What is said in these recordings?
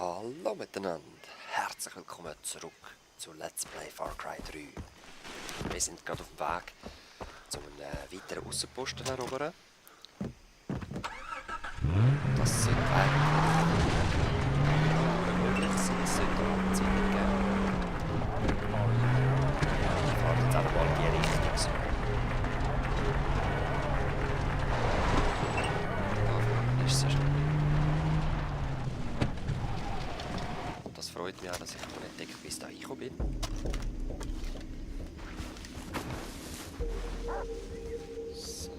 Hallo miteinander, herzlich willkommen zurück zu Let's Play Far Cry 3. Wir sind gerade auf dem Weg zu einem weiteren Aussenposten erobern. Das sollte eigentlich möglich sein, es sollte auch Zeit geben. Ich fahre jetzt einfach mal in die Richtung so. Da ist es schon. Das freut mich auch, dass ich nicht entdeckt bis da reingekommen bin. So.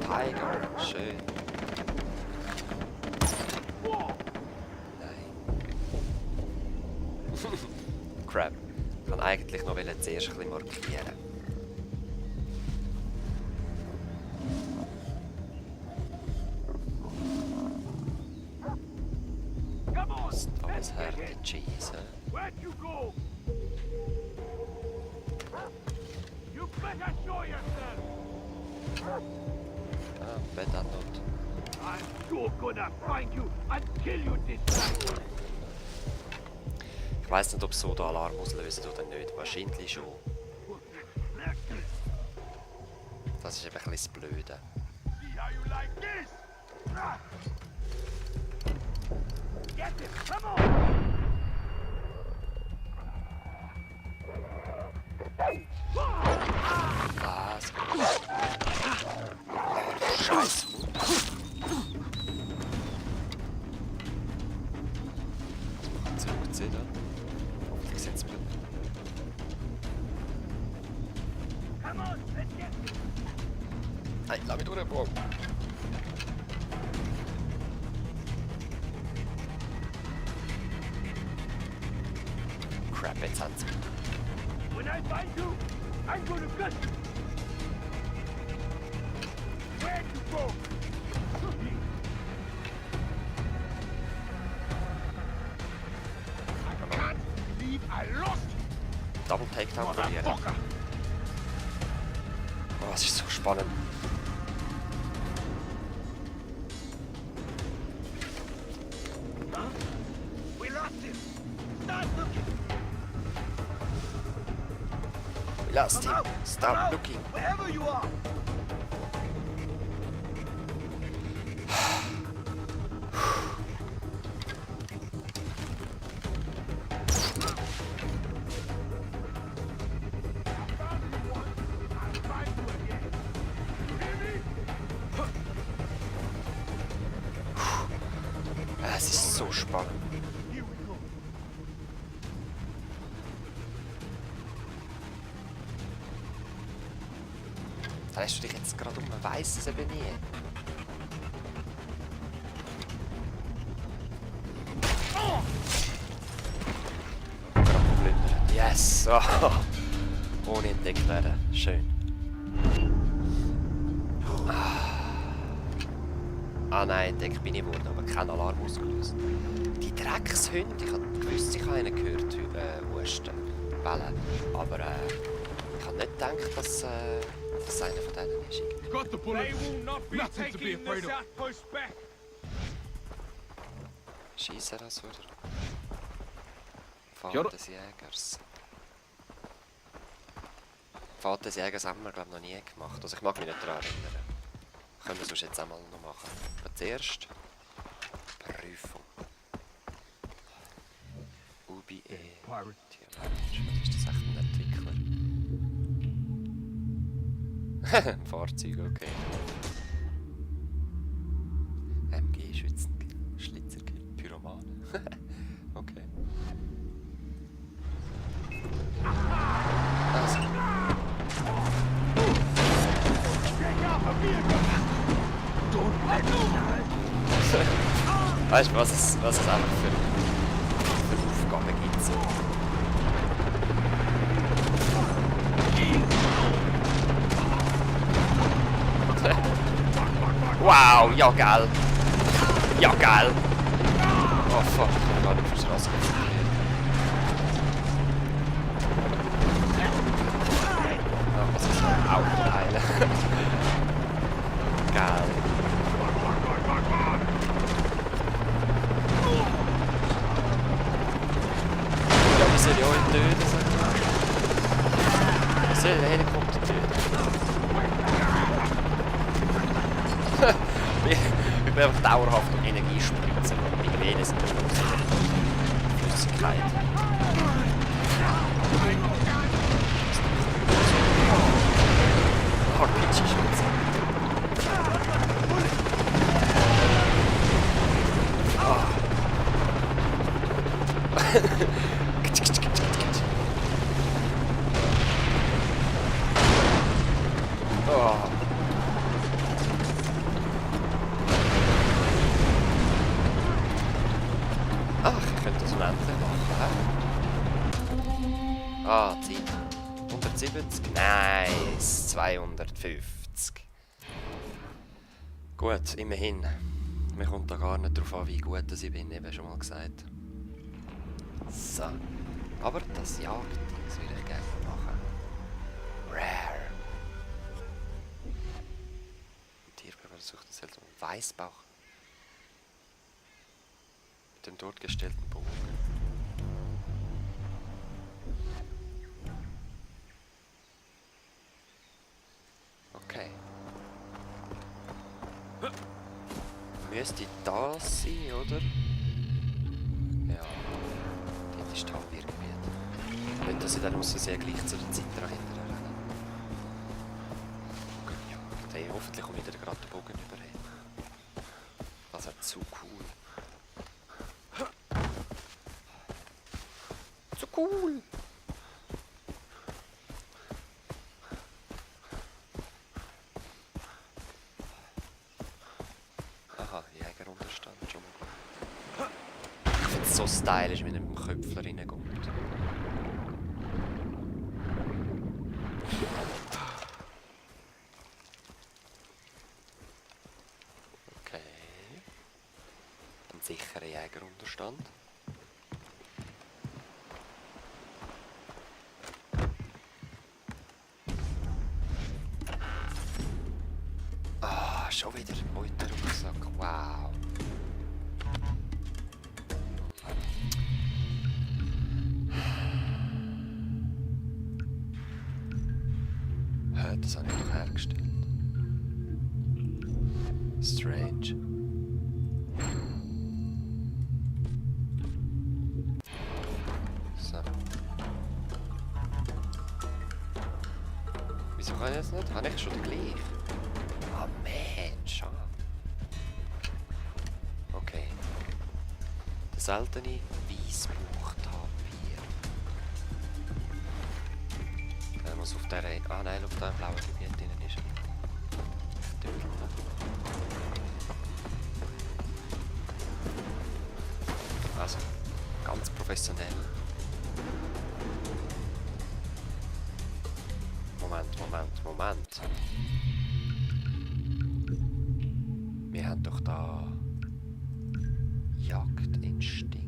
Tiger, schön. Nein. Crap. Ich kann eigentlich noch zuerst ein bisschen markieren. Alles harte Cheese. Where'd you go? You better show yourself. Ah, better not. I'm so gonna find you and kill you this time. Ich weiss nicht, ob so der Alarm auslösen oder nicht. Wahrscheinlich schon. Das ist eben ein bisschen das Blöde. See how you like this? Get it, come on! Was? Scheiß Hund. Was machen sie zurückziehen da? Hoffentlich sind sie blöd. Come on, let's get it! Nein, lass mich durch, Bro. Crap, jetzt haben sie mich. When I find you, I'm gonna gut you. Where'd you go? I can't believe I lost you, Double Takedown verlieren. motherfucker! Oh, es ist so spannend. Huh? We lost him! Start looking! We lost him. Come Stop out, looking. wherever you are! Es ist so spannend. Here we go. Drehst du dich jetzt gerade um? Man weiss es eben nie. Gerade geplündert. Yes! Oh. Ohne entdeckt werden. Schön. Ah nein, entdeckt bin ich geworden, aber kein Alarm ausgelöst. Die Dreckshunde, ich habe gewusst, ich habe einen gehört, husten, bellen. Aber ich habe nicht gedacht, dass das einer von denen ist. Got the They bullets. will not be Nothing to be taking the afraid of. outpost back. Schießt er das wieder? Ja, Pfad des Jägers. Pfad des Jägers haben wir, glaube ich, noch nie gemacht. Also ich mag mich nicht daran erinnern. Können wir sonst jetzt einmal noch machen. Aber zuerst Prüfung. UBE. Pirate. Was ist das echt ein Entwickler? Ein Fahrzeug, okay. MG, Schützenkill, Schlitzerkill, Pyromane. Okay. Also. Take out the vehicle! Don't let me! Weißt du, was es einfach für Aufgaben gibt? So. Wow, ja geil! Ja geil! Oh fuck, ich bin gar nicht auf der Straße gefahren. Oh, was ist ein Autoteile? Geil. töten, sagt er. Ich soll den Helikopter töten. Ich will einfach dauerhaft Energie spritzen und meine Venen sind Flüssigkeit. RPG-Schütze. Oh. Ach, ich könnte das unendlich machen, hä? Ah, Zeit. 170? Nice. 250. Gut, immerhin. Mir kommt da gar nicht darauf an, wie gut ich bin, eben schon mal gesagt. So. Aber das Jagd, das will ich gerne machen. Rare. Tierkörper sucht einen seltsamen Weißbauch. Mit dem dort gestellten Bogen. Okay. Müsste das sein, oder? Ja. Das ist Talbiergebiet. Nicht, dass ich dann muss sehr gleich zu der Zeit dahinter rennen. Bogenjagd. Hey, hoffentlich komme ich wieder gerade den Bogen überreden. Das wäre zu cool. Zu cool! Aha, Jägerunterstand schon mal. Ich finde es so stylisch, wenn er mit dem Köpfler reinkommt. Okay. Ein sicherer Jägerunterstand. Ah, schon wieder ein Beuterucksack. Wow. Das habe ich doch hergestellt. Strange. So. Wieso kann ich das nicht? Habe ich schon den gleichen? Ah, man, schade. Okay. Der seltene Weissbuchtapir. Der muss auf der... Ah nein, auf dem blauen Gebiet drin ist er. Dort. Also, ganz professionell. Moment. Wir haben doch da Jagdinstinkt.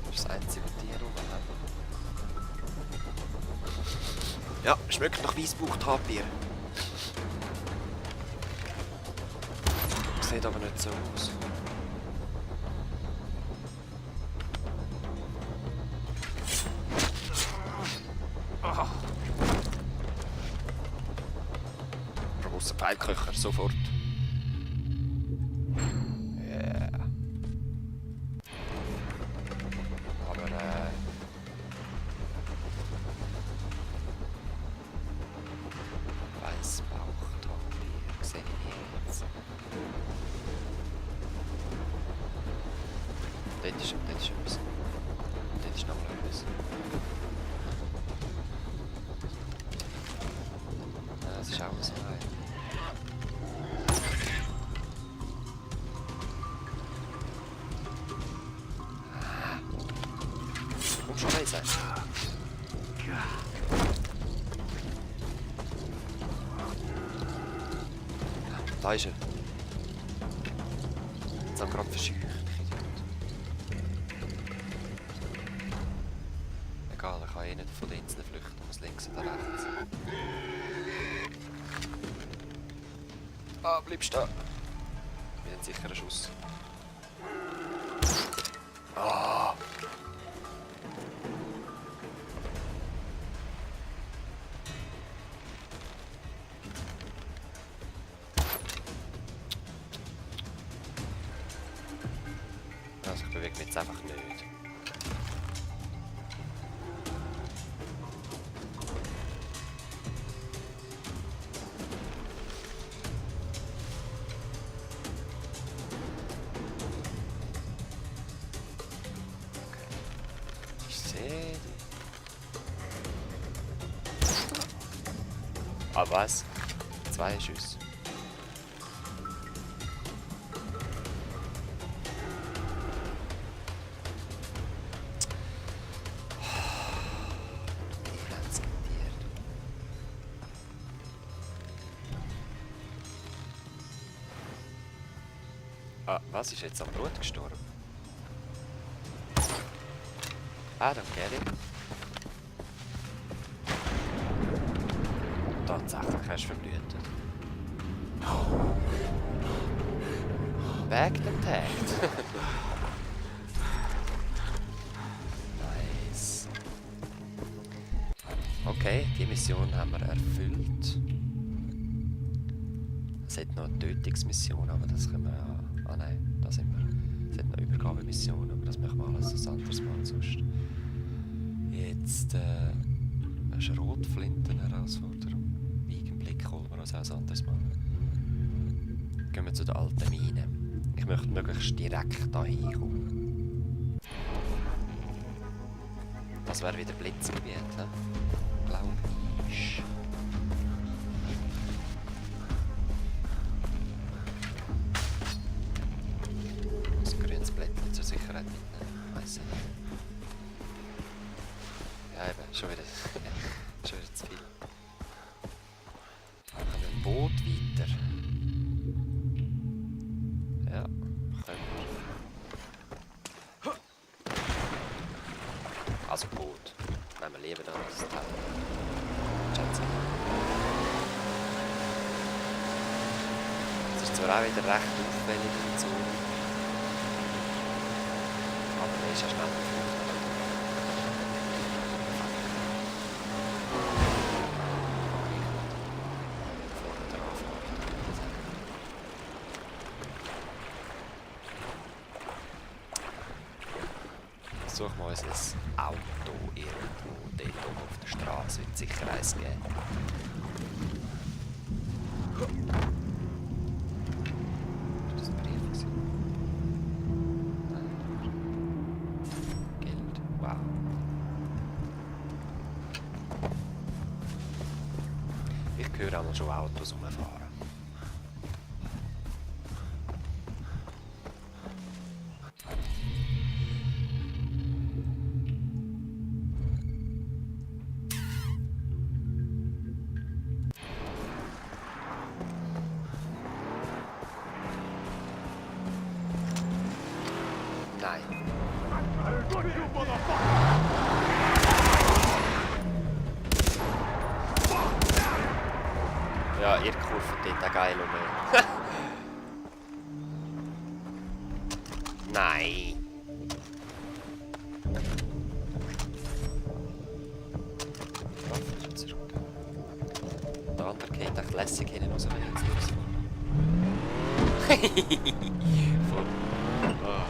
Das ist das einzige Tier, das wir haben. Ja, schmeckt nach Weissbuchtapir. Sieht aber nicht so aus. Großer Pfeilköcher, sofort. Yeah. Aber Weissbauchtapir sehe ich jetzt. Dort ist etwas. Dort ist nochmal etwas. Ja, das ist auch so ein. Komm schon rein, sein. Da ist er. Jetzt haben wir gerade verscheucht. kann eh nicht von den Inseln flüchten, muss links oder rechts. Ah, bleib stehen. Wir haben sicher einen Schuss. Ah! Also ich bewege mich jetzt einfach nicht. Ich sehe die. Ah was? 2 Schüsse. Ah, was ist jetzt am Blut gestorben? Ah, dann geht ich. Tatsächlich hast du verblutet. Bagged and tagged. Nice. Okay, die Mission haben wir erfüllt. Es hat noch eine Tötungsmission, aber das können wir ja... Ah nein, da sind wir. Es hat noch eine Übergabemission, aber das machen wir alles ein anderes Mal sonst. Jetzt ist eine Rotflinten-Herausforderung. Eigenblick holen wir uns auch ein anderes Mal. Gehen wir zu der alten Mine. Ich möchte möglichst direkt da hinkommen. Das wäre wieder Blitzgebiet, glaube ich. Das grünes Blättchen zur Sicherheit mitnehmen. Weiss ich nicht. Ja, eben, schon wieder zu viel. Dann haben wir ein Boot weiter. Ja, können wir. Also Boot. Nehmen wir lieber dann das Teil. Schätze. Es ist zwar auch wieder recht auffällig und so. Aber er ist ja schnell geflogen. Suchen wir uns ein Auto irgendwo dort oben auf der Straße, wird sicher eins geben. Ist das ein Brief? Nein. Geld. Wow. Ich höre auch noch schon Autos rumfahren. Nein. Look, you motherfucker! Ja, ihr kurvt dort auch geil um. Nein. Waffe ist zurück. Der andere geht echt lässig hinten raus, wenn ich jetzt losfahre. Voll. Oh.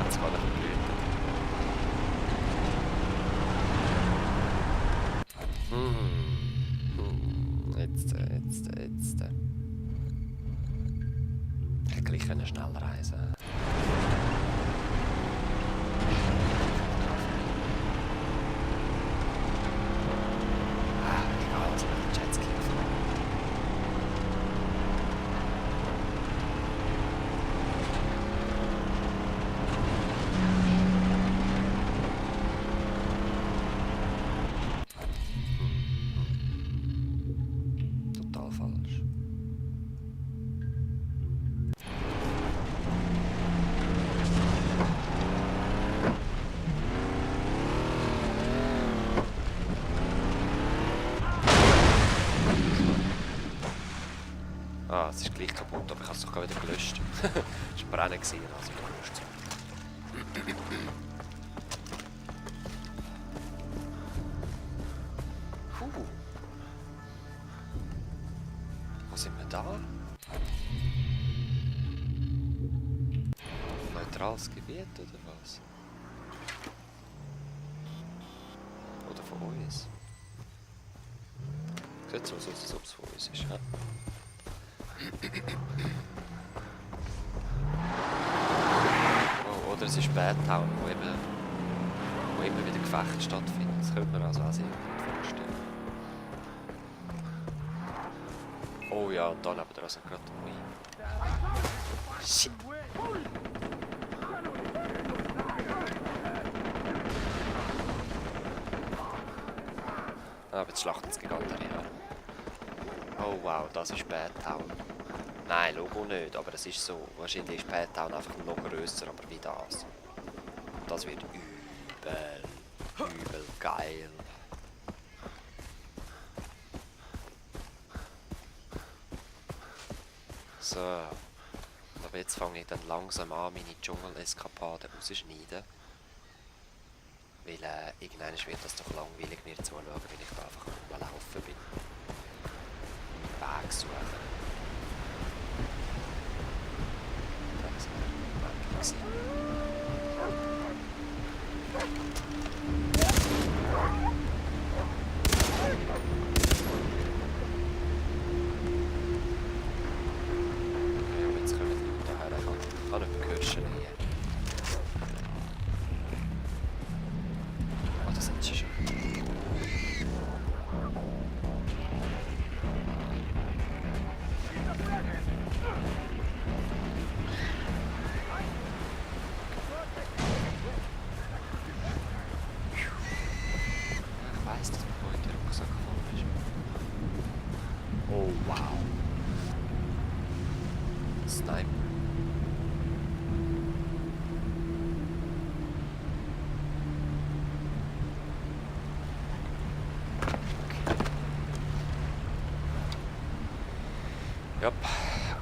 Jetzt mal ein bisschen Jetzt. Ich hätte gleich schnell reisen. Ah, egal, also mit dem Jetski gefahren. Total falsch. Ah, es ist gleich kaputt, aber ich habe es doch gerade wieder gelöscht. Es war brennen gewesen, also gelöscht. Wo sind wir da? Neutrales Gebiet oder was? Oder von uns? Sieht so aus, als ob es von uns ist, ja? Oh, oder es ist Bad Town, wo immer wieder Gefechte stattfinden. Das könnte man also auch sehr gut vorstellen. Oh ja, und da neben der also gerade Ruin. Shit. Ah, aber jetzt schlachten sie gigantisch an. Oh wow, das ist Bad Town. Nein, Logo nicht, aber es ist so. Wahrscheinlich ist Bad Town einfach noch grösser, aber wie das. Und das wird übel geil. So. Aber jetzt fange ich dann langsam an, meine Dschungel-Eskapaden rauszuschneiden. Weil irgendwann wird das doch langweilig mir zuschauen, wenn ich da einfach rumlaufen bin. Meinen Weg suchen. Das wäre gewesen. Okay, und jetzt kommen die Leute daher. Ich kann nicht mehr Kirschen nähen. Oh, das sind sie schon. Ich weiss, dass mein heute der Rucksack voll ist. Oh wow. Sniper. Ja.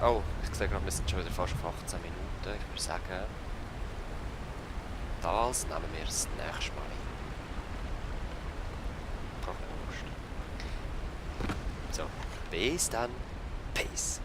Oh, ich sehe gerade, wir sind schon wieder fast auf 18 Minuten. Ich würde sagen, das nehmen wir das nächste Mal hin. Kann ich mir vorstellen. So, bis dann. Peace.